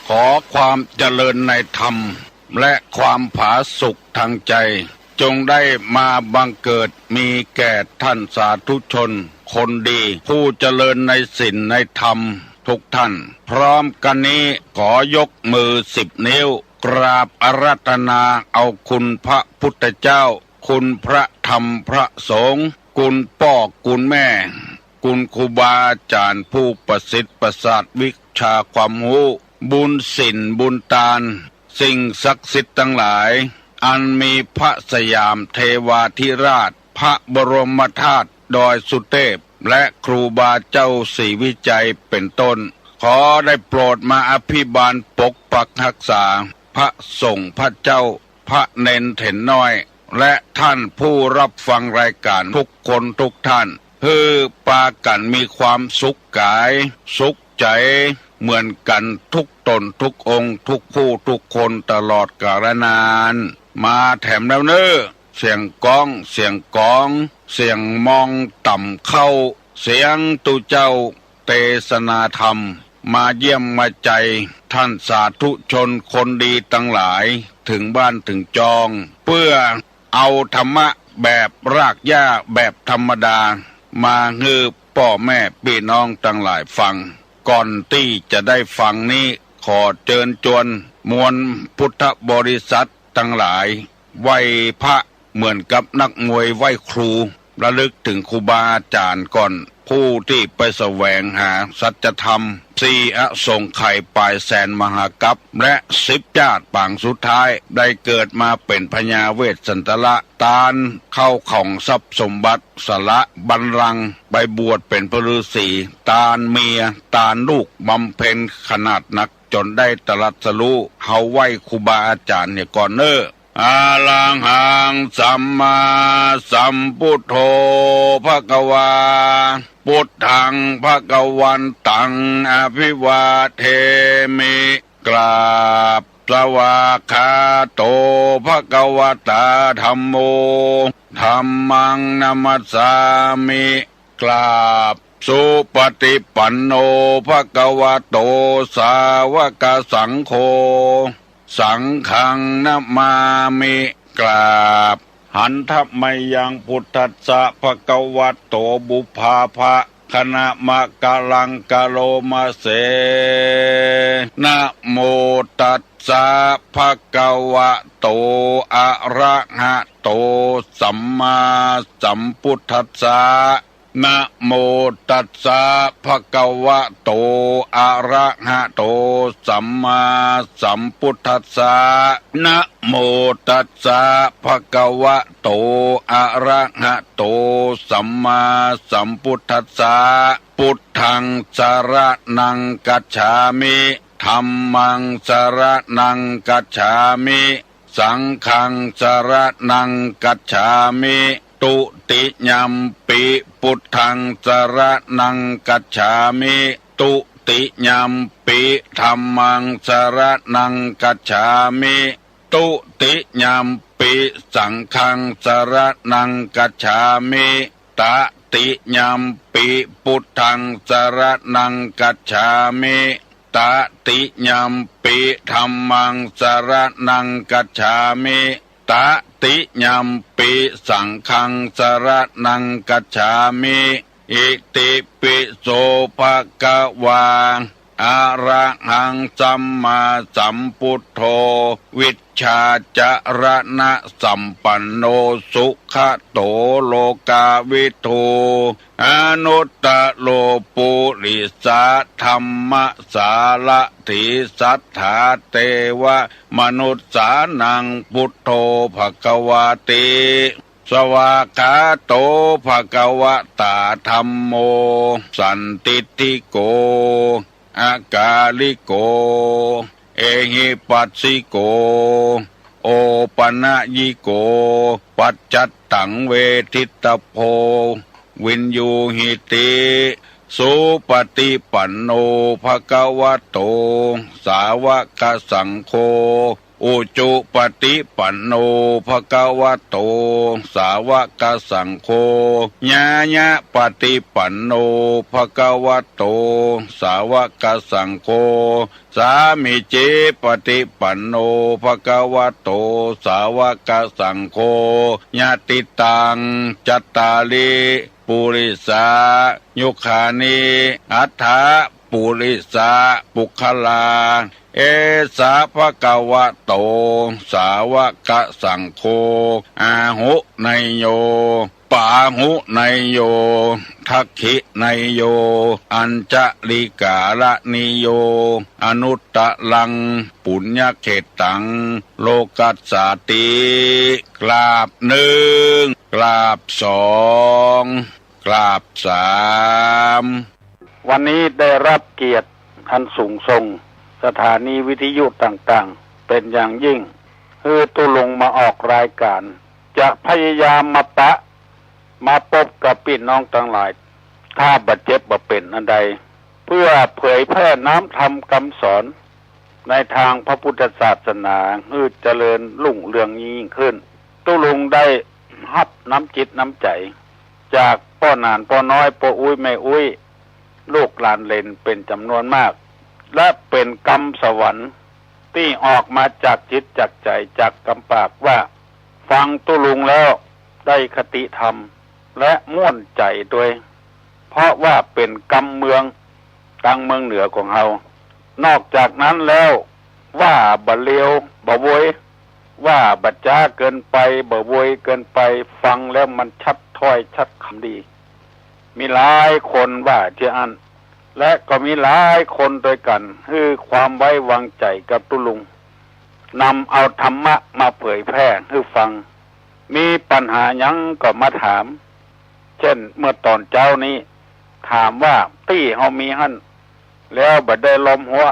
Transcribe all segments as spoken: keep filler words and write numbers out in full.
ขอความเจริญในธรรม และความผาสุกทางใจ จงได้มาบังเกิดมีแก่ท่านสาธุชนคนดี ผู้เจริญในศีลในธรรมทุกท่าน พร้อมกันนี้ขอยกมือสิบนิ้ว กราบอาราธนาเอาคุณพระพุทธเจ้า คุณพระธรรมพระสงฆ์ คุณป้อคุณแม่ คุณครูบาอาจ๋ารย์ผู้ประสิทธิ์ประสาทวิชาความฮู้ บุญศีลบุญตาน สิ่งศักดิ์สิทธิ์ตังหลาย อันมีพระสยามเทวาธิราช พระบรมธาตุดอยสุเทพ และครูบาเจ้าศรีวิชัยเป็นต้น ขอได้โปรดมาอภิบาลปกปักรักษา พระสงฆ์พระเจ้า พระเณรเถรน้อย และท่านผู้รับฟังรายการทุกคนทุกท่าน หื้อปากั๋นมีความสุขก๋าย สุขใจ๋ เหมือนกั๋นทุกต๋นทุกองค์ ทุกผู้ทุกคนตลอดกาลนาน มาแถมแล้วเน่อ เสียงก๊อง เสียงก๋อง เสียงมองต่ำเข้า เสียงตุ๊เจ้าเตสนาธรรม มาเยี่ยมมาใจ๋ท่านสาธุชนคนดีตังหลาย เถิงบ้านเถิงจอง เปื้อเอาธรรมะแบบรากหญ้าแบบธรรมดา มาหื้อป้อแม่ปี้น้องตังหลายฟัง ก่อนตี้จะได้ฟังนี้ ขอเจิญจวนมวลพุทธบริษัทตังหลาย ไหว้พระเหมือนกับนักมวยไหว้ครู ระลึกเถิงครูบาอาจ๋ารย์ก่อน ผู้ตี้ไปแสวงหาสัจธรรม สี่อสงไขยป๋ายแสนมหากัป และสิบจาติปางสุดท้าย ได้เกิดมาเป๋นพญาเวสสันดร ตานเข้าของทรัพย์สมบัติ สละบัลลังก์ไปบวชเป๋นพระฤๅษี ตานเมีย ตานลูกบำเพ็ญขนาดนัก จนได้ตรัสรู้ เฮาไหว้ครูบาอาจ๋ารย์เหียก่อนเน่อ อะระหังสัมมาสัมพุทโธภะคะวา พุทธังภะคะวันตังอภิวาเทมิ กราบ สวากขาโตภะคะวะตาธัมโม ธัมมังนะมัสสามิ กราบ สุปฏิปันโนภะคะวะโต สาวกสังโฆ สังฆังนะมามิ กราบ หันทะมะยังพุทธัสสะภะคะวะโต ปุพพาภะ คะนะมะกะลังกะโลมะเส นะโมตัสสะภะคะวะโต อะระหะโต สัมมาสัมพุทธัสสะ นะโมตัสสะภะคะวะโต อะระหะโต สัมมาสัมพุทธัสสะ นะโมตัสสะภะคะวะโต อะระหะโต สัมมาสัมพุทธัสสะ พุทธังสะระณังคัจฉามิ ธัมมังสะระณังคัจฉามิ สังฆังสะระณังคัจฉามิ ตุติยัมปิพุทธังสะระณังคัจฉามิ ตุติยัมปิธัมมังสะระณังคัจฉามิ ตุติยัมปิสังฆังสะระณังคัจฉามิ ตติยัมปิพุทธังสะระณังคัจฉามิ ตติยัมปิธัมมังสะระณังคัจฉามิ ตติยัมปิสังฆังสะระณังคัจฉามิ อิติปิโสภะคะวา อะระหังสัมมาสัมพุทโธ วิชชาจะระณะสัมปันโน สุขะโตโลกาวิทู อนุตตะโรปุริสะธัมมะสารถี สัตถาเตวะมนุสสานัง พุทโธภะคะวาติ สวากขาโตภะคะวะตาธัมโม สันทิฏฐิโก อะกาลิโก เอหิปัสสิโก โอปะนะยิโก ปัจจัตตังเวทิตะโพ วิญญูหิติ สุปฏิปันโนภะคะวะโต สาวกสังโฆ อุจุปฏิปันโน ภะคะวะโต สาวกสังโฆ ญาญะปฏิปันโน ภะคะวะโต สาวกสังโฆ สามีจิปฏิปันโน ภะคะวะโต สาวกสังโฆ ยะติตัง จัตตาริ ปุริสา ยุคคานิ อัฏฐะ ปุริสะ ปุคคลา เอสะ ภะคะวะโต สาวกสังโฆ อาหุเนยโย ปาหุเนยโย ทักขิเนยโย อัญชลิกาละนิโย อนุตตรัง ปุญญเขตตัง โลกัสสาติ กราบหนึ่ง กราบสอง กราบสาม วันนี้ได้รับเกียรติอันสูงส่ง สถานีวิทยุต่างๆ เป็นอย่างยิ่ง หื้อตุ๊ลุงมาออกรายก๋าน จะพยายามมาปะ มาปบกับปี้น้องตังหลาย ถ้าบ่เจ็บบ่เป๋นอันใด เพื่อเผยแพร่น้ำธรรมกำสอน ในตางพระพุทธศาสนา หื้อเจริญรุ่งเรืองยิ่งขึ้น ตุ๊ลุงได้ฮับน้ำจิตน้ำใจ๋ จากป้อหนานป้อน้อย ป้ออุ๊ยแม่อุ๊ย ลูกหลานเหลนเป๋นจ๋ำนวนมาก และเป๋นกำสวรรค์ตี้ออกมาจากจิตจากใจ๋ จากกำปากว่า ฟังตุ๊ลุงแล้วได้คติธรรม และม่วนใจ๋ตวย เพราะว่าเป๋นกำเมือง ตางเมืองเหนือของเฮา นอกจากนั้นแล้ว ว่าบ่เลวบ่โวย ว่าบ่จ๊าเกินไป บ่โวยเกินไป ฟังแล้วมันชัดถ้อยชัดคำดี มีหลายคนว่าเจ้าอั้น และก็มีหลายคนตวยกั๋น หื้อความไว้วางใจ๋กับตุ๊ลุง นำเอาธรรมะมาเผยแพร่หื้อฟัง มีปัญหาหยังก็มาถาม เจ้นเมื่อต๋อนเจ๊านี้ ถามว่าตี้เฮามีหั้น แล้วบ่ได้ล้อมฮั้ว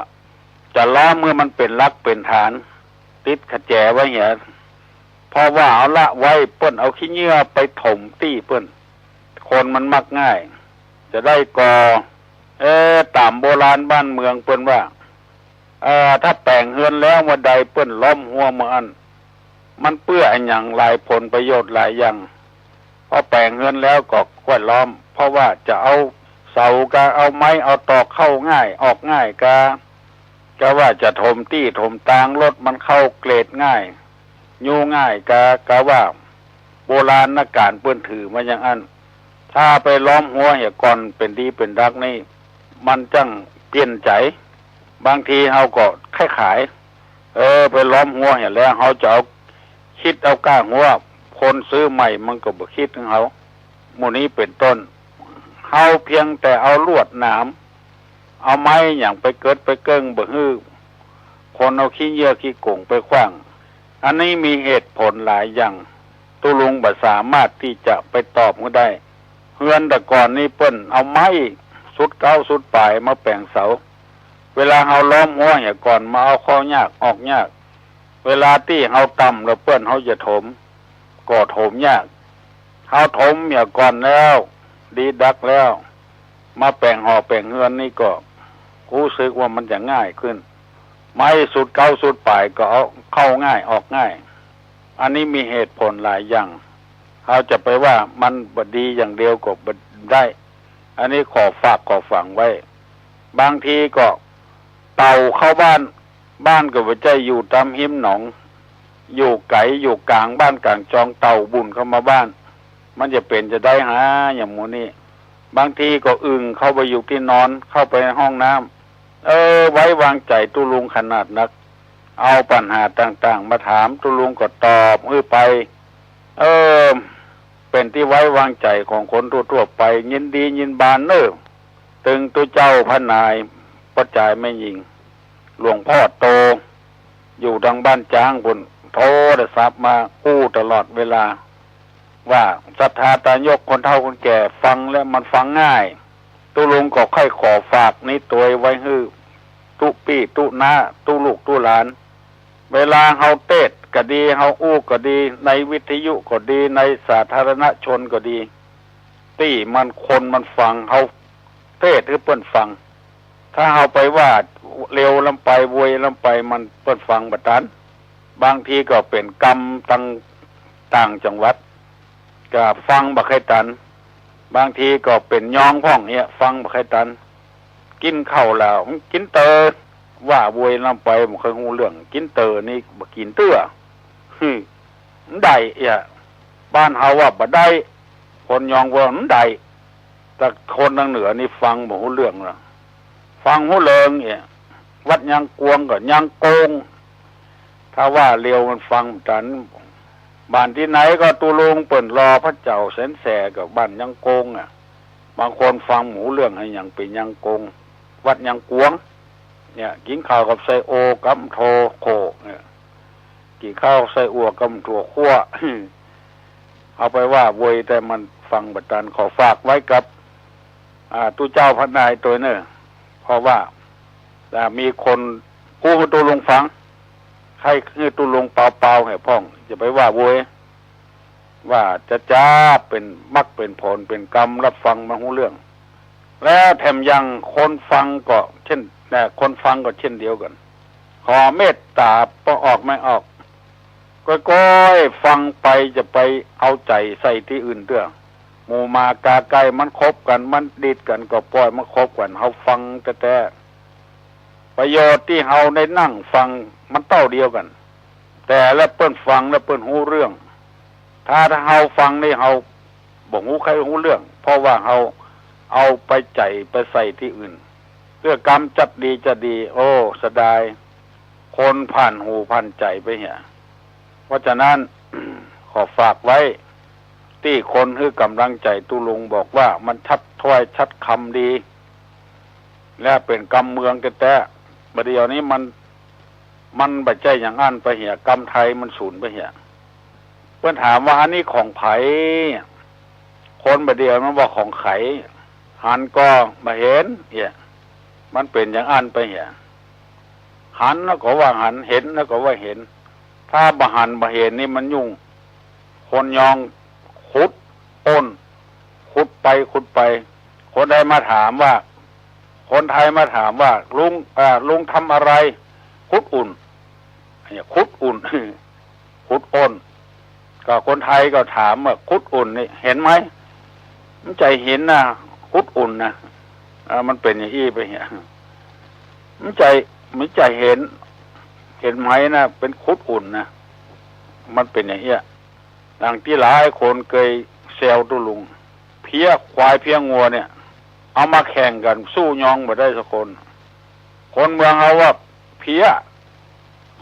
จะล้อมหื้อมันเป๋นหลักเป๋นฐาน ติดขะแจไว้เหีย เพราะว่าเอาละไว้ เปิ้นเอาขี้เยื่อไปถมตี้เปิ้น คนมันมักง่าย จะได้ก่อ เออ ต๋ามโบราณบ้านเมืองเปิ้นว่า เอ่อ ถ้าแป๋งเฮือนแล้วเมื่อใดเปิ้นล้อมฮั้วเมื่ออั้น มันเปื้ออะหยังหลายผลประโยชน์หลายอย่าง พอแป๋งเฮือนแล้วก็ค่อยล้อม เพราะว่าจะเอาเสากา เอาไม้ เอาตอกเข้าง่าย ออกง่ายกา กาว่าจะถมตี้ถมตาง รถมันเข้าเกรดง่าย ยู้ง่ายกา กาว่าโบราณก๋านเปิ้นถือมาอย่างอั้น ถ้าไปล้อมฮั้วเหียก่อนเป๋นดีเป๋นดักนี่ มันจั้งเปลี่ยนใจ๋ บางทีเฮาก็ขายขาย เออ ไปล้อมฮั้วเหียแล้ว เฮาจะเอา คิดเอาก้าฮั้ว คนซื้อใหม่มันก็บ่คิดถึงเฮา หมู่นี้เป๋นต้น เฮาเพียงแต่เอาลวดหนาม เอาไม้หยังไปเกิดไปเกิ่งบ่หื้อ คนเอาขี้เยื่อขี้โก๋งไปขว้าง อันนี้มีเหตุผลหลายอย่าง ตุ๊ลุงบ่สามารถตี้จะไปตอบหื้อได้ เฮือนแต่ก่อนนี้เปิ้นเอาไม้สุดเก๊าสุดป๋ายมาแป๋งเสา เวลาเฮาล้อมฮั้วเหียก่อนมาเอาเข้ายากออกยาก เวลาตี้เฮาต่ำแล้วเปิ้นเฮาจะถม ก็ถมยาก เฮาถมเหียก่อนแล้ว ดีดักแล้ว มาแป๋งหอแป๋งเฮือนนี่ก็ฮู้สึกว่ามันจะง่ายขึ้น ไม้สุดเก๊าสุดป๋ายก็เอาเข้าง่ายออกง่าย อันนี้มีเหตุผลหลายอย่าง เฮาจะไปว่ามันบ่ดีอย่างเดียวก็บ่ได้ อันนี้ขอฝากขอฝังไว้ บางทีก็เต่าเข้าบ้าน บ้านก็บ่ใจ้อยู่ต๋ามฮิมหนอง อยู่ไก๋อยู่ก๋างบ้านก๋างจอง เต่าบุ่นเข้ามาบ้าน มันจะเป๋นจะได้หาอย่างหมู่นี้ บางทีก็อึ่งเข้าไปอยู่ตี้นอน เข้าไปในห้องน้ำ เออ ไว้วางใจ๋ตุ๊ลุงขนาดนัก เอาปัญหาต่างๆ มาถามตุ๊ลุงก็ตอบหื้อไป เออ เป๋นตี้ไว้วางใจ๋ของคนทั่วๆ ไป ยินดียินบานเน่อ ตึงตุ๊เจ้าพระนาย ป้อจายแม่ญิง หลวงพ่อโต อยู่ตางบ้านจ๊างปู้น โทรศัพท์มาอู้ตลอดเวลา ว่าศรัทธาตายกคนเฒ่าคนแก่ฟังแล้วมันฟังง่าย ตุ๊ลุงก็ใค่ขอฝากนี้ตวยไว้หื้อ ตุ๊ปี้ตุ๊น้า ตุ๊ลูกตุ๊หลาน เวลาเฮาเตสน์ก็ดี เฮาอู้ก็ดี ในวิทยุก็ดี ในสาธารณชนก็ดี ตี้มันคนมันฟัง เฮาเตสน์หื้อเปิ้นฟัง ถ้าเฮาไปว่าเลวล้ำไป โวยล้ำไป มันเปิ้นฟังบ่ตัน บางทีก็เป๋นกำตางต่างจังหวัด ก็ฟังบ่ใค่ตัน บางทีก็เป๋นยองพ่องเนี่ย ฟังบ่ใค่ตัน กิ๋นข้าวแล้วมันกิ๋นเต๋อ ว่าโวยนำไปบ่ใค่ฮู้เรื่อง กิ๋นเต๋อนี่บ่กิ๋นเตื้อ หึ มันได้เอี้ย บ้านเฮาว่าบ่ได้ คนยองว่ามันได้ แต่คนตางเหนือนี่ฟังบ่ฮู้เรื่องละ ฟังฮู้เริงเอี้ย วัดยังกวงก็ยังโกง ถ้าว่าเลียวมันฟังบ่ตัน บ้านตี้ไหนก็ตุ๊ลุงเปิ้นหล่อพระเจ้าแสนแสบก็บ้านยังโกงอะ บางคนฟังบ่ฮู้เรื่องอะหยังเป๋นยังโกง วัดยังกวง เนี่ย กิ๋นข้าวกับไส้โอกำโถโข่เนี่ย กิ๋นข้าวไส้อั่วกำถั่วคั่ว เอาไปว่าโวยแต่มันฟังบ่ตัน ขอฝากไว้กับ อ่า ตุ๊เจ้าพระนายตวยเน่อ เพราะว่า อ่า มีคนอู้หื้อตุ๊ลุงฟัง ใค่หื้อตุ๊ลุงเป่าๆ แหมพ่อง อย่าไปว่าโวย ว่าจะจ้าเป๋นมรรคเป๋นผลเป๋นกำ รับฟังบ่ฮู้เรื่อง และแถมยังคนฟังก็เช่น เอ่อ คนฟังก็เช่นเดียวกั๋น ขอเมตต๋าบ่ออกไม่ออก ก้อยๆ ฟังไป จะไปเอาใจ๋ใส่ตี้อื่นเตื้อ หมู่หมากาไก่มันคบกั๋น มันดีดกั๋น ก็ป่อยมันคบกั๋น เฮาฟังแต๊ๆ ประโยชน์ตี้เฮาได้นั่งฟังมันเต้าเดียวกั๋น แต่ละเปิ้นฟังแล้วเปิ้นฮู้เรื่อง ถ้า ถ้าเฮาฟังนี่เฮาบ่ฮู้ใค่ฮู้เรื่อง เพราะว่าเฮาเอาไปใจ๋ไปใส่ตี้อื่น เตื้อกำจัดดีจะดี โอ้ เสียดาย คนผ่านหูผ่านใจ๋ไปเหีย เพราะฉะนั้น ขอฝากไว้ ตี้คนหื้อก๋ำลังใจ๋ตุ๊ลุง บอกว่ามันชัดถ้อยชัดคำดี และเป๋นกำเมืองแต๊ๆ บ่าเดี่ยวนี้มัน มันบ่ใจ้อย่างอั้นไปเหีย กำไทยมันสูญไปเหีย เปิ้นถามว่าอันนี้ของใผ คนบ่าเดี่ยวมันว่าของใผ หันก็บ่เห็นเอี้ย มันเป๋นอย่างอั้นไปเหีย หันแล้วก็ว่าหัน เห็นแล้วก็ว่าเห็น ถ้าบ่หันบ่เห็นนี่มันยุ่ง คนยองขุดอ้น ขุดไปขุดไป คนไทยมาถามว่า คนไทยมาถามว่า ลุง อ่า ลุงทำอะไร ขุดอ้น เนี่ย ขุดอ้น ขุดอ้น ก็คนไทยก็ถามว่า ขุดอ้นนี่เห็นไหม มันใจ้เห็นนะ ขุดอ้นนะ อ่า มันเป๋นอย่างอี้ไปเนี่ย มันใจ้ มันใจ้เห็น เห็นไหมนะ เป๋นขุดอ้นนะ มันเป๋นอย่างเอี้ย ดังตี้หลายคนเกยแซวตุ๊ลุง เพี้ยควายเพี้ยงัวเนี่ย เอามาแข่งกั๋น สู้ยองบ่ได้สักคน คนเมืองเฮาว่าเพี้ย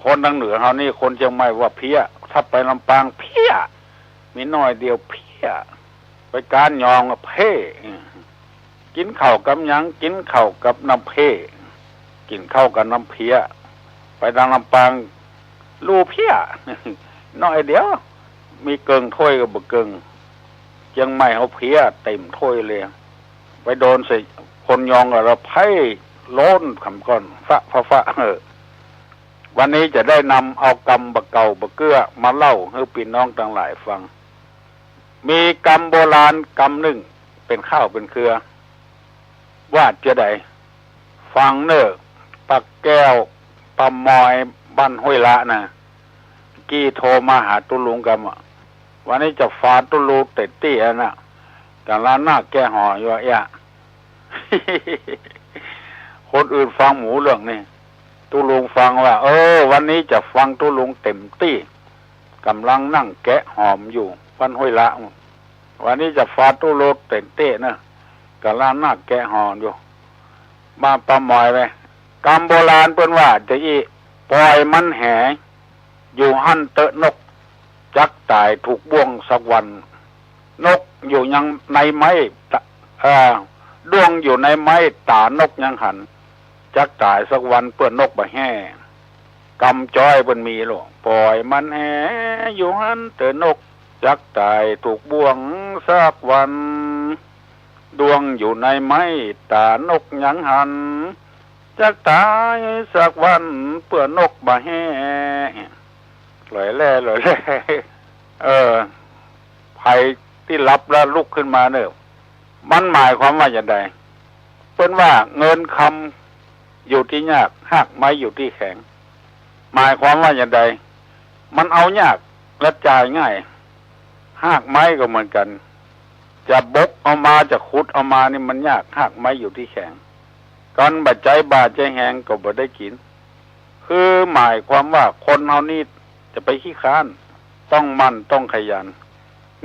คนตางเหนือเฮานี่ คนเจียงใหม่ว่าเพี้ย ถ้าไปลำปางเพี้ย มีน้อยเดียวเพี้ย ไปก๊านยองอะเพ่ กิ๋นข้าวกับหยัง กิ๋นข้าวกับน้ำเพ่ กิ๋นข้าวกับน้ำเพี้ย ไปตางลำปาง ลู่เพี้ย น้อยเดียว มีเกิ่งถ้วยก็บ่เกิ่ง เจียงใหม่เฮาเพี้ยเต๋มถ้วยเลย ไปโดนใส่คนยองก็ละไพ่โล้นกำก่อน ฟะฟะฟะ เออ วันนี้จะได้นำเอากำบ่าเก่าบ่าเกื้อมาเล่าหื้อปี้น้องตังหลายฟัง มีกำโบราณกำนึ่ง เป๋นข่าวเป๋นเครือ ว่าจะใด ฟังเน่อ ป้าแก้ว ป้ามอย บ้านห้วยละนะ กี้โทรมาหาตุ๊ลุงกำอะ วันนี้จะฟาตุ๊ลุงเตะตี้อะนะ ก๋ำลังหน้าแกะห่ออยู่อะ คนอื่นฟังบ่ฮู้เรื่องนี่ ตุ๊ลุงฟังว่า เออ วันนี้จะฟังตุ๊ลุงเต๋มตี้ ก๋ำลังนั่งแกะหอมอยู่ บ้านห้วยละ วันนี้จะฟาตุ๊ลุงเต๋มตี้นะ ก๋ำลังหน้าแกะห่ออยู่ บ้านป้ามอยไป กำโบราณเปิ้นว่าจะอี้ ป่อยมันแห อยู่หั้นเต๊อะนก จักต๋ายถูกบ่วงสักวัน นกอยู่ยังในไม้ตะ เอ่อ ด้วงอยู่ในไม้ต๋านกยังหัน จักต๋ายสักวันเปื้อนนกบ่าแห้ กำจ้อยเปิ้นมีโลด ป่อยมันแห อยู่หั้นเต๊อะนก จักต๋ายถูกบ่วงสักวัน ด้วงอยู่ในไม้ต๋านกยังหัน จักต๋ายสักวันเปื้อนนกบ่าแห้ หลอยแล่ หลอยแล่ เออ ใผตี้หลับแล้วลุกขึ้นมาเน่อ มันหมายความว่าจะใด เปิ้นว่าเงินคำอยู่ตี้ยาก ฮากไม้อยู่ตี้แข็ง หมายความว่าจะใด มันเอายากและจ่ายง่าย ฮากไม้ก็เหมือนกั๋น จะบกเอามา จะขุดเอามานี่มันยาก ฮากไม้อยู่ตี้แข็ง กั๋นบ่ใจ๊บ่าใจ๊แฮงก็บ่ได้กิ๋น คือหมายความว่าคนเฮานี่จะไปขี้คร้าน ต้องหมั่น ต้องขยัน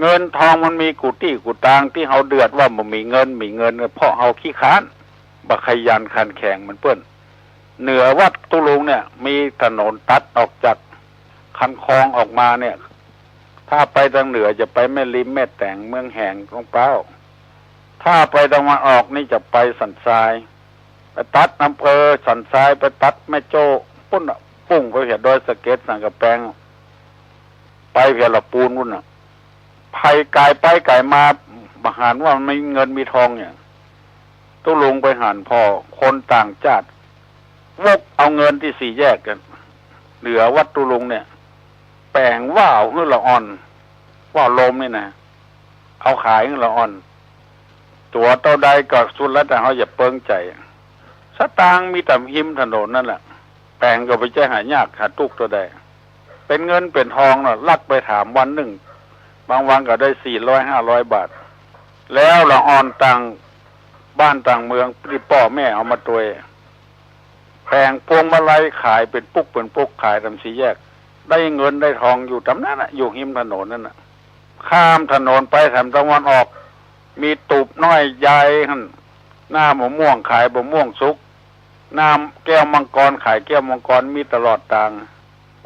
เงินทองมันมีกู้ตี้กู้ตาง ตี้เฮาเดือดว่าบ่มีเงิน มีเงิน เพราะเฮาขี้คร้าน บ่ขยันขันแข็งเหมือนเปิ้น เหนือวัดตุ๊ลุงเนี่ย มีถนนตัดออกจากคันคลองออกมาเนี่ย ถ้าไปตางเหนือจะไปแม่ริม แม่แตง เมืองแหง หลวงพร้าว ถ้าไปตางตะวันออกนี่จะไปสันทราย ไปตัดอำเภอสันทราย ไปตัดแม่โจ้ ปุ้นน่ะ ปุ้งไปเหียดอยสะเก็ด สันกำแปง ไปเหียดละปูนปุ้นน่ะ ใผก๋ายไปก๋ายมา บ่หันว่ามันมีเงินมีทองเนี่ย ตุ๊ลุงไปหันผ่อคนต่างจ้าด วกเอาเงินตี้สี่แยกกั๋น เหนือวัดตุ๊ลุงเนี่ย แป๋งว่าวหื้อละอ่อน ว่าวลมนี่นะ เอาขายหื้อละอ่อน ตั๋วเต้าใดก็สุดแล้วแต่เฮาอย่าเปิงใจ๋ สตางค์มีแต่ฮิมถนนนั่นแหละ แป๋งก็บ่ใจ้หายากหาตุ๊กเต้าใด เป๋นเงินเป๋นทองน่ะ ลักไปถามวันนึ่ง บางวันก็ได้สี่ร้อยห้าร้อยบาท แล้วละอ่อนต่างบ้านต่างเมืองตี้ป้อแม่เอามาตวย แป๋งพวงมาลัยขายเป๋นปุ๊กเป๋นปุ๊ก ขายต๋ามสี่แยก ได้เงินได้ทองอยู่ต๋ามนั้นน่ะ อยู่ฮิมถนนนั่นน่ะ ข้ามถนนไปแถมตะวันออก มีตูบน้อยใหญ่หั้น น้ำมะม่วง ขายมะม่วงสุก น้ำแก้วมังกร ขายแก้วมังกร มีตลอดตาง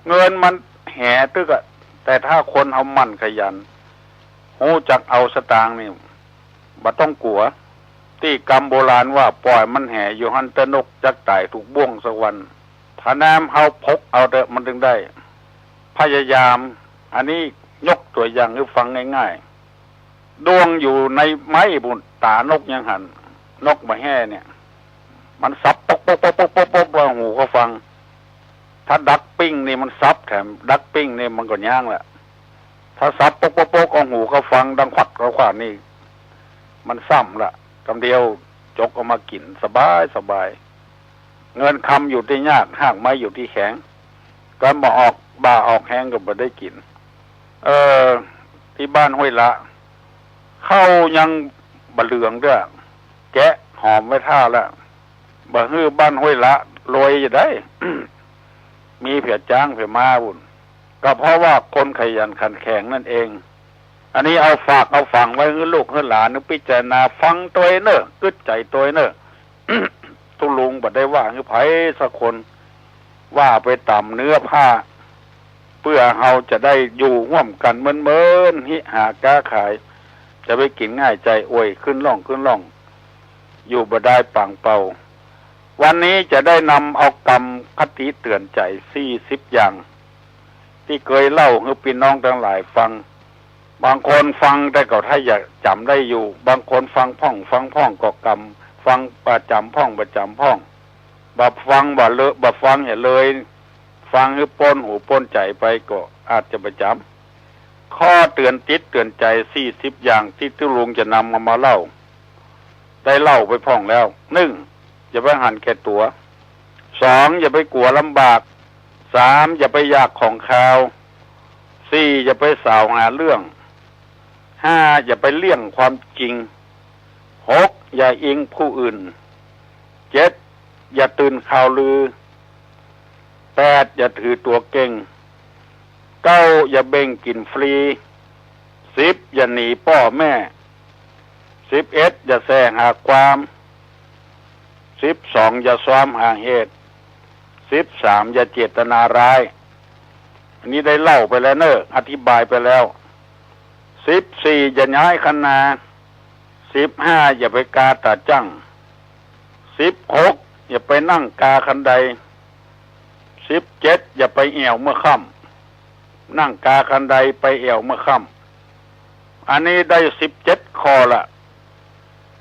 เงินมันแหตึกอะ แต่ถ้าคนเฮาหมั่นขยัน ฮู้จักเอาสตางค์นี่ บ่ต้องกั๋ว ตี้กำโบราณว่า ป่อยมันแหอยู่หั้นเต๊อะ นกจักต๋ายถูกบ่วงสักวัน ถ้าแนมเฮาพกเอาเต๊อะ มันจึงได้ พยายาม อันนี้ยกตั๋วอย่างหื้อฟังง่ายๆ ด้วงอยู่ในไม้ปุ้น ต๋านกยังหัน นกบ่าแฮ่เนี่ย มันสับปกปกปกปกปกปก เอาหูเข้าฟัง ถ้าดักปิ้งนี่มันสับแถม ดักปิ้งนี่มันก็ย้างละ ถ้าสับปกปกปก เอาหูเข้าฟัง ดังขวัดเข้าขวานนี่ มันซ้ำละ กำเดียวจกเอามากิ๋นสบายสบาย เงินคำอยู่ตี้ยาก ฮากไม้อยู่ตี้แข็ง กั๋นบ่ออกบ่าออกแฮงก็บ่ได้กิ๋น เออ ตี้บ้านห้วยละ ข้าวยังบ่เหลืองเตื้อ แกะหอมไว้ท่าแล้ว บ่หื้อบ้านห้วยละรวยจะได้ มีเผียจ๊างเผียม้าปุ้น ก็เพราะว่าคนขยันขันแข็งนั่นเอง อันนี้เอาฝากเอาฝังไว้หื้อลูกหื้อหลาน หื้อพิจารณาฟังตวยเน่อ กึ๊ดใจ๋ตวยเน่อ ตุ๊ลุงบ่ได้ว่าหื้อใผสักคน ว่าไปต๋ามเนื้อผ้า เปื้อเฮาจะได้อยู่ฮ่วมกั๋นเมินๆ ฮิหาก๊าขาย จะไปกิ๋นง่ายใจ๋อวย ขึ้นล่องขึ้นล่อง อยู่บ่ได้ปางเป่า วันนี้จะได้นำเอากำคติเตื๋อนใจ๋สี่สิบอย่าง ตี้เกยเล่าหื้อปี้น้องตังหลายฟัง บางคนฟังแต่ก็ถ้าอยากจ๋ำได้อยู่ บางคนฟังพ่องฟังพ่องก็กำ ฟังบ่จ๋ำพ่องบ่จ๋ำพ่อง บ่ฟังบ่เลอะ บ่ฟังอย่าเลย ฟังหื้อป๊นหูป๊นใจ๋ไปก็อาจจะบ่จ๋ำ ข้อเตื๋อนจิตเตื๋อนใจ๋สี่สิบอย่างตี้ตุ๊ลุงจะนำเอามาเล่า ได้เล่าไปพ่องแล้ว นึ่ง อย่าไปหันแก่ตั๋ว สอง อย่าไปกั๋วลำบาก สาม อย่าไปอยากของคาว สี่ อย่าไปสาวหาเรื่อง ห้า อย่าไปเลี่ยงความจริง หก อย่าอิงผู้อื่น เจ็ด อย่าตื่นข่าวลือ แปด อย่าถือตั๋วเก่ง เก้า อย่าเบ่งกิ๋นฟรี สิบ อย่าหนีป้อแม่ สิบเอ็ด อย่าแสหาความ สิบสอง อย่าซ้อมหาเหตุ สิบสาม อย่าเจตนาร้าย อันนี้ได้เล่าไปแล้วเน่อ อธิบายไปแล้ว สิบสี่ อย่าย้ายคันนา สิบห้า อย่าไปกาต๋าจั่ง สิบหก อย่าไปนั่งกาคันได สิบเจ็ด อย่าไปแอ่วเมื่อค่ำ นั่งกาคันไดไปแอ่วเมื่อค่ำ อันนี้ได้สิบเจ็ดข้อละ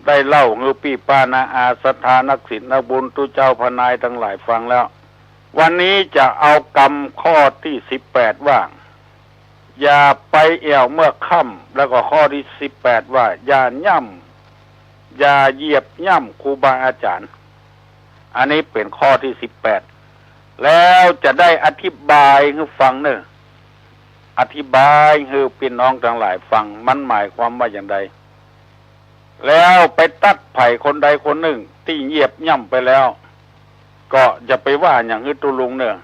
ได้เล่าหื้อปี้ป้าน้าอาศรัทธานักศีลนักบุญตุ๊เจ้าพระนายตังหลายฟังแล้ว วันนี้จะเอากำข้อตี้สิบแปดว่า อย่าไปแอ่วเมื่อค่ำ แล้วก็ข้อตี้สิบแปดว่า อย่าย่ำ อย่าเหยียบย่ำครูบาอาจ๋ารย์ อันนี้เป๋นข้อตี้สิบแปด แล้วจะได้อธิบายหื้อฟังเน่อ อธิบายหื้อปี้น้องตังหลายฟัง มันหมายความว่าอย่างใด แล้วไปตั๊กใผคนใดคนนึ่งตี้เหยียบย่ำไปแล้ว ก็อย่าไปว่าหยังหื้อตุ๊ลุงเน่อ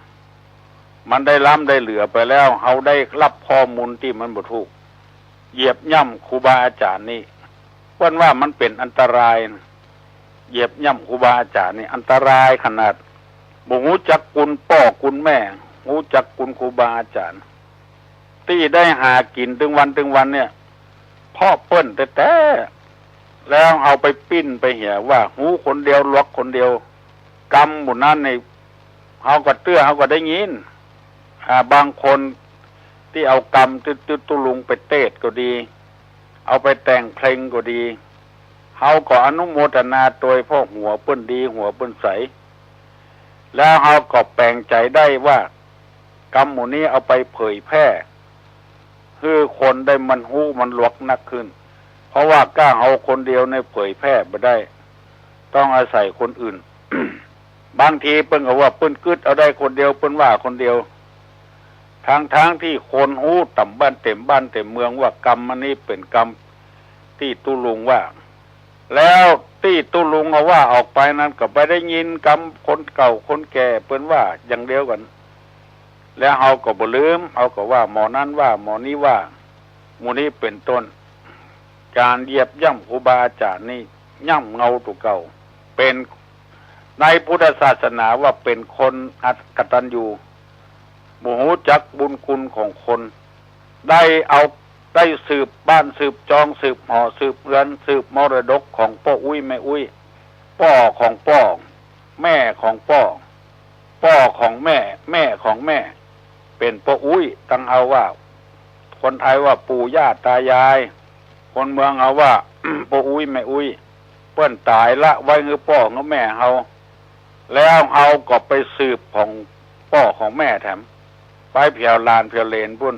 มันได้ล้ำได้เหลือไปแล้ว เฮาได้ฮับข้อมูลตี้มันบ่ถูก เหยียบย่ำครูบาอาจ๋ารย์นี่ เปิ้นว่ามันเป๋นอันตราย เหยียบย่ำครูบาอาจ๋ารย์นี่อันตรายขนาด บ่ฮู้จักคุณป้อคุณแม่ ฮู้จักคุณครูบาอาจ๋ารย์ ตี้ได้หากิ๋นตึงวันตึงวันเนี่ย เพราะเปิ้นแต๊ๆ แล้วเอาไปปิ้นไปเหียว่าฮู้คนเดียว หลวกคนเดียว กรรมหมู่นั้นนี่ เฮาก็เตื้อ เฮาก็ได้ยิน อ่า บางคนตี้เอากรรมตุ๊ๆ ตุ๊ลุงไปเตศน์ก็ดี เอาไปแต่งเพลงก็ดี เฮาก็อนุโมทนาตวย เพราะหัวเปิ้นดี หัวเปิ้นใส แล้วเฮาก็แป๋งใจ๋ได้ว่า กรรมหมู่นี้เอาไปเผยแพร่ หื้อคนได้มันฮู้มันหลวกนักขึ้น เพราะว่าก้าเฮาคนเดียวเนี่ยเผยแพร่บ่ได้ ต้องอาศัยคนอื่น บางทีเปิ้นก็ว่าเปิ้นกึ๊ดเอาได้คนเดียว เปิ้นว่าคนเดียว ทั้งๆ ตี้คนฮู้เต็มบ้านเต็มบ้านเต็มเมืองว่ากรรมอันนี้เป๋นกรรมตี้ตุ๊ลุงว่า แล้วตี้ตุ๊ลุงเอาว่าออกไปนั้นก็ไปได้ยินกำคนเก่าคนแก่เปิ้นว่าอย่างเดียวกั๋น แล้วเฮาก็บ่ลืม เฮาก็ว่าหมอนั้นว่า หมอนี้ว่า หมู่นี้เป๋นต้น ก๋านเหยียบย่ำครูบาอาจ๋ารย์นี่ ย่ำเงาตั๋วเก่า เป๋น ในพุทธศาสนาว่าเป๋นคนอกตัญญู บ่ฮู้จักบุญคุณของคน ได้เอา ได้สืบบ้านสืบจอง สืบหอสืบเฮือน สืบมรดกของป้ออุ๊ยแม่อุ๊ย ป้อของป้อ แม่ของป้อ ป้อของแม่ แม่ของแม่ เป๋นป้ออุ๊ย ตังเฮาว่า คนไทยว่าปู่ย่าตายาย คนเมืองเฮาว่า ป้ออุ๊ยแม่อุ๊ย เปิ้นต๋ายละไว้หื้อป้อหื้อแม่เฮา แล้วเฮาก็ไปสืบของป้อของแม่แถม ไปแผวหลานแผวเหลนปุ้น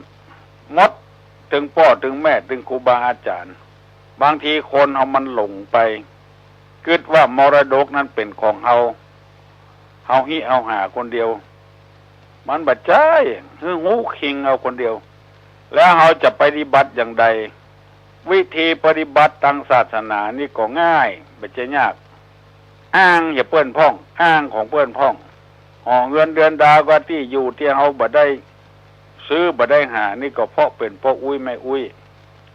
หมด ตึงป้อตึงแม่ตึงครูบาอาจ๋ารย์ บางทีคนเฮามันหลงไป กึ๊ดว่ามรดกนั้นเป๋นของเฮา เฮาฮิเอาหาคนเดียว มันบ่ใจ้ หื้อฮู้คิงเอาคนเดียว แล้วเฮาจะปฏิบัติอย่างใด วิธีปฏิบัติตางศาสนานี่ก็ง่าย บ่ใจ้ยาก อ้างเหียเปิ้นพ่อง อ้างของเปิ้นพ่อง หอเฮือนเดือนดาวก็ตี้อยู่ตี้เฮาบ่ได้ซื้อบ่ได้หานี่ก็เพราะเป๋นป้ออุ๊ยแม่อุ๊ย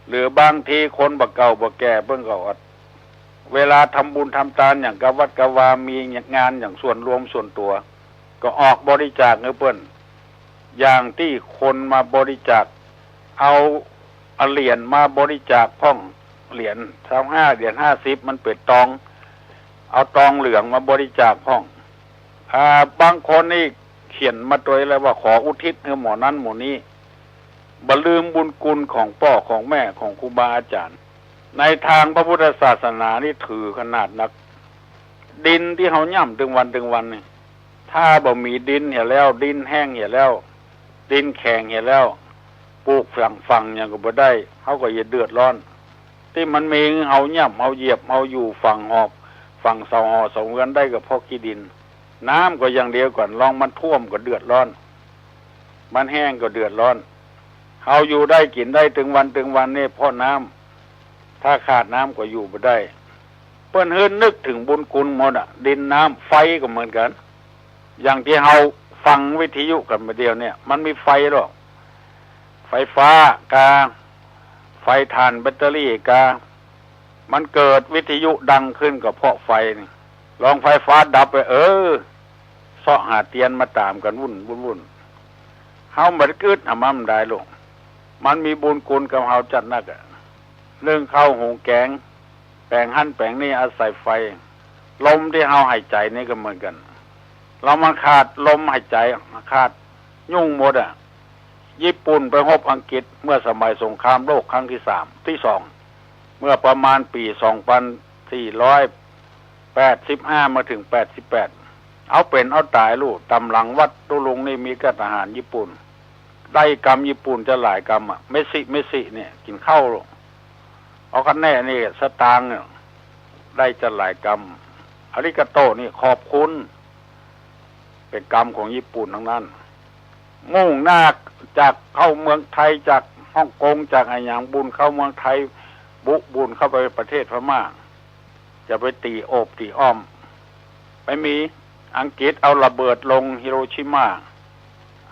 หรือบางทีคนบ่าเก่าบ่าแก่เปิ้นก็อด เวลาทำบุญทำตานอย่างกะวัดกะวา มีงานอย่างส่วนรวมส่วนตั๋ว ก็ออกบริจาคหื้อเปิ้น อย่างตี้คนมาบริจาค เอา เอาเหรียญมาบริจาคพ่อง เหรียญซาวห้า เหรียญห้าสิบ มันเป๋นตอง เอาตองเหลืองมาบริจาคพ่อง อ่า บางคนนี่เขียนมาตวยเลยว่าขออุทิศหื้อหมอนั้นหมอนี้ บ่ลืมบุญคุณของป้อของแม่ของครูบาอาจ๋ารย์ ในตางพระพุทธศาสนานี่ถือขนาดนัก ดินตี้เฮาย่ำตึงวันตึงวันนี่ ถ้าบ่มีดินเหียแล้ว ดินแห้งเหียแล้ว ดินแข็งเหียแล้ว ปลูกฝังฝังหยังก็บ่ได้ เฮาก็จะเดือดร้อน ตี้มันมีหื้อเฮาย่ำเฮาเหยียบเฮาอยู่ฝังหอ ฝังเสาหอเสาเฮือนได้ก็เพราะขี้ดิน น้ำก็อย่างเดียวกั๋น ลองมันท่วมก็เดือดร้อน มันแห้งก็เดือดร้อน เฮาอยู่ได้กิ๋นได้ตึงวันตึงวันนี่เพราะน้ำ ถ้าขาดน้ำก็อยู่บ่ได้ เปิ้นหื้อนึกเถิงบุญคุณหมดอะ ดินน้ำไฟก็เหมือนกั๋น อย่างตี้เฮาฟังวิทยุกั๋นมาเดี๋ยวเนี่ย มันมีไฟหรอก ไฟฟ้ากา ไฟถ่านแบตเตอรี่กา มันเกิดวิทยุดังขึ้นก็เพราะไฟนี่ ลองไฟฟ้าดับไป เออ เซาะหาเตียนมาต๋ามกั๋นวุ่น วุ่น วุ่น เฮาบ่ได้กึ๊ดหามันได้ลูก มันมีบุญคุณกับเฮาจัดนักอะ นึ่งข้าวหุงแกง แป๋งหั้นแป๋งนี่อาศัยไฟ ลมตี้เฮาหายใจ๋นี่ก็เหมือนกั๋น ลองมันขาดลมหายใจ๋ ขาด ยุ่งหมดอะ ญี่ปุ่นไปรบอังกฤษเมื่อสมัยสงครามโลกครั้งตี้สาม ตี้สอง เมื่อประมาณปี๋สองพันสี่ร้อยแปดสิบห้ามาเถิงแปดสิบแปด เอาเป๋นเอาต๋ายลูก ต๋ามหลังวัดตุ๊ลุงนี่มีก้าทหารญี่ปุ่น ได้กำญี่ปุ่นจะหลายกำอะ เมสิ เมสิเนี่ย กิ๋นข้าว เอาคะแนนนี่ สตางค์เนี่ย ได้จะหลายกำ อาริกาโตนี่ ขอบคุณ เป๋นกำของญี่ปุ่นตังนั้น มุ่งหน้าจากเข้าเมืองไทย จากฮ่องกง จากอะหยัง บุญเข้าเมืองไทย บุ บุญเข้าไปประเทศพม่า จะไปตี๋โอบตี๋อ้อม ไปมีอังกฤษเอาระเบิดลงฮิโรชิมา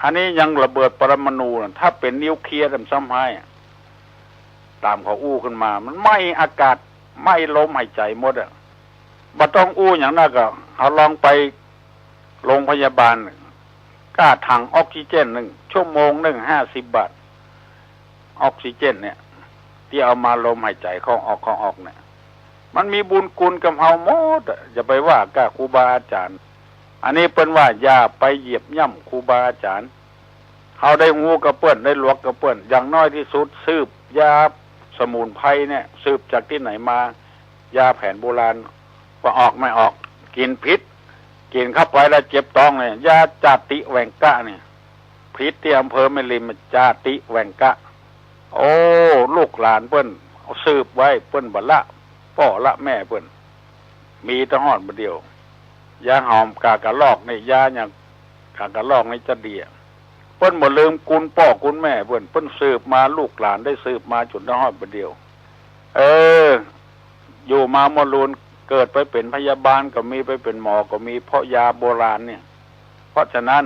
อันนี้ยังระเบิดปรมาณูน่ะ ถ้าเป๋นนิวเคลียร์น่ะซ้ำฮ้าย ต๋ามเขาอู้ขึ้นมา มันไหม้อากาศ ไหม้ลมหายใจ๋หมดอะ บ่ต้องอู้หยังนักอะ เอาลองไปโรงพยาบาล ก้าถังออกซิเจนนึ่ง ชั่วโมงนึ่งห้าสิบบาท ออกซิเจนเนี่ย ตี้เอามาลมหายใจ๋เข้าออก เข้าออกเนี่ย มันมีบุญคุณกับเฮาหมดอะ อย่าไปว่าก้าครูบาอาจ๋ารย์ อันนี้เปิ้นว่าอย่าไปเหยียบย่ำครูบาอาจ๋ารย์ เฮาได้ฮู้กับเปิ้น ได้หลวกกับเปิ้น อย่างน้อยตี้สุดสืบยาสมุนไพรเนี่ย สืบจากตี้ไหนมา ยาแผนโบราณ ว่าออกไม่ออก กิ๋นผิด กิ๋นเข้าไปแล้วเจ็บต๊องเนี่ย ยาจาติแหว่งกะเนี่ย ผิดตี้อำเภอแม่ริม จาติแหว่งกะ โอ้ ลูกหลานเปิ้นเอาสืบไว้ เปิ้นบ่ละป้อละแม่เปิ้น มีตะฮอดบ่าเดี่ยว ยาหอมกากระลอกนี่ ยาหยังกากระลอกนี่จะดีอะ เปิ้นบ่ลืมคุณป้อคุณแม่เปิ้น เปิ้นสืบมา ลูกหลานได้สืบมาจ๋นตะฮอดบ่าเดี่ยว เออ อยู่มาม่วนลูน เกิดไปเป๋นพยาบาลก็มี ไปเป๋นหมอก็มี เพราะยาโบราณเนี่ย เพราะฉะนั้น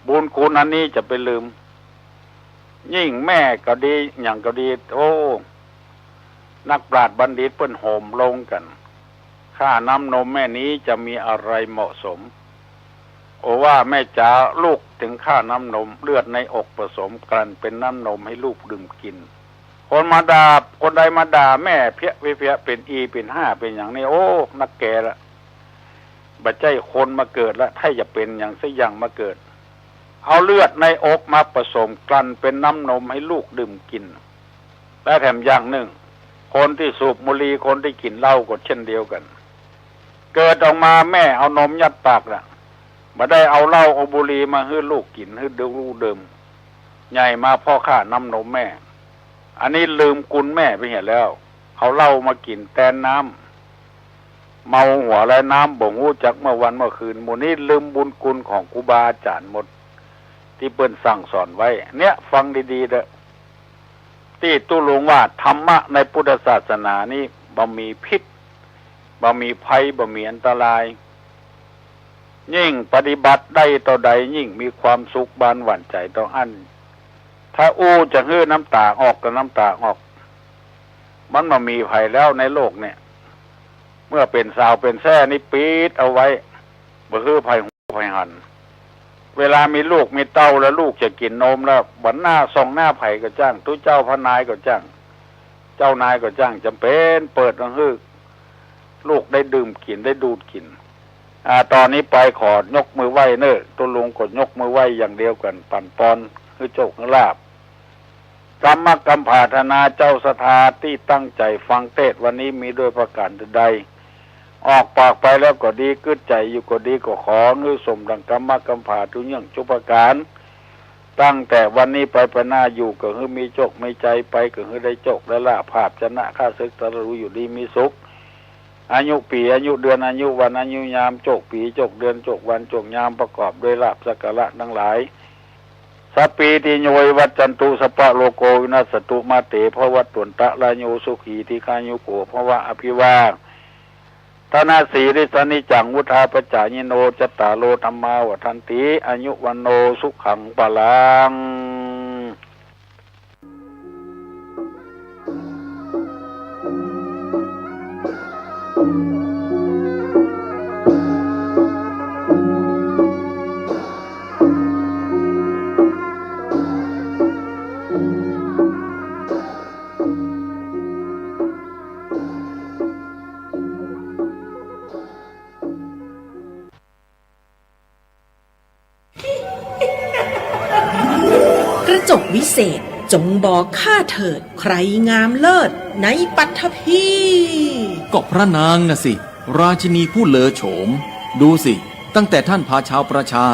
บุญคุณอันนี้จะไปลืม ยิ่งแม่ก็ดี หยังก็ดี โอ้ นักปราชญ์บัณฑิตเปิ้นโหมลงกั๋น ค่าน้ำนมแม่นี้จะมีอะไรเหมาะสม โอว่าแม่จ๋า ลูกเถิงค่าน้ำนม เลือดในอกผสมกลั่นเป๋นน้ำนมให้ลูกดื่มกิ๋น คนมาด่า คนใดมาด่าแม่เพี้ยเพี้ย เป๋นอี เป๋นห้า เป๋นหยังนี่ โอ้ นักแก่ละ บ่ใจ้คนมาเกิดละ ถ้าจะเป๋นหยังสักอย่างมาเกิด เอาเลือดในอกมาผสมกลั่นเป๋นน้ำนมให้ลูกดื่มกิ๋น และแถมอย่างนึ่ง คนตี้สูบบุหรี่ คนตี้กิ๋นเหล้าก็เช่นเดียวกั๋น เกิดออกมาแม่เอานมยัดปากละ บ่ได้เอาเหล้าเอาบุหรี่มาหื้อลูกกิ๋น หื้อลูกดื่ม ใหญ่มาเพราะค่าน้ำนมแม่ อันนี้ลืมคุณแม่ไปเหียแล้ว เอาเหล้ามากิ๋นแตนน้ำ เมาหัวและน้ำ บ่ฮู้จักเมื่อวันเมื่อคืน หมู่นี้ลืมบุญคุณของครูบาอาจ๋ารย์หมด ตี้เปิ้นสั่งสอนไว้ เนี่ย ฟังดีๆ เต๊อะ ตี้ตุ๊ลุงว่าธรรมะในพุทธศาสนานี้บ่มีพิษ บ่มีภัย บ่มีอันตราย ยิ่งปฏิบัติได้เต้าใดยิ่งมีความสุขบานหวั่นใจ๋เต้าอั้น ถ้าอู้จะหื้อน้ำตาออกก็น้ำตาออก มันบ่มีใผแล้วในโลกเนี่ย เมื่อเป๋นสาวเป๋นแส้นี่ปิดเอาไว้ บ่หื้อใผฮู้ใผหัน เวลามีลูกมีเต้าแล้ว ลูกจะกิ๋นนมแล้ว บ่หน้าส่องหน้าใผก็จ้าง ตุ๊เจ้าพระนายก็จ้าง เจ้านายก็จ้าง จ๋ำเป๋นเปิดหื้อลูกได้ดื่มกิ๋น ได้ดูดกิ๋น อ่า ต๋อนนี้ไปขอยกมือไหว้เน่อ ตุ๊ลุงก็ยกมือไหว้อย่างเดียวกั๋น ปั๋นปอนหื้อโชคหื้อลาภ กรรมะกำผาธนาเจ้าศรัทธาตี้ตั้งใจ๋ฟังเตสน์วันนี้มีด้วยประก๋านใด ออกปากไปแล้วก็ดี กึ๊ดใจ๋อยู่ก็ดี ก็ขอหื้อสมดังกรรมะกำผาทุกเยื่องทุกประก๋าน ตั้งแต่วันนี้ไปไปหน้า อยู่ก็หื้อมีโชคมีชัย ไปก็หื้อได้โชคได้ลาภ ผาบชนะข้าศึก ศัตรูอยู่ดีมีสุข อายุปี๋ อายุเดือน อายุวัน อายุยาม โชคปี๋ โชคเดือน โชควัน โชคยาม ประกอบด้วยลาภสักการะตังหลาย สัพพีติโย วิวัชชันตุ สัพพะโรโค วินัสสะตุ มาเต ภวัตวันตรายโย สุขี ทีฆายุโก ภวะ อภิวาทะนะสีลิสสะนิจจัง วุฑฒาปจายิโน จัตตาโร ธัมมา วัฑฒันติ อายุ วัณโณ สุขัง พลัง กระจกวิเศษ จงบอกข้าเถิด ใครงามเลิศในปัตภีร์ ก็พระนางน่ะสิ ราชินีผู้เลอโฉม ดูสิ ตั้งแต่ท่านพาชาวประชา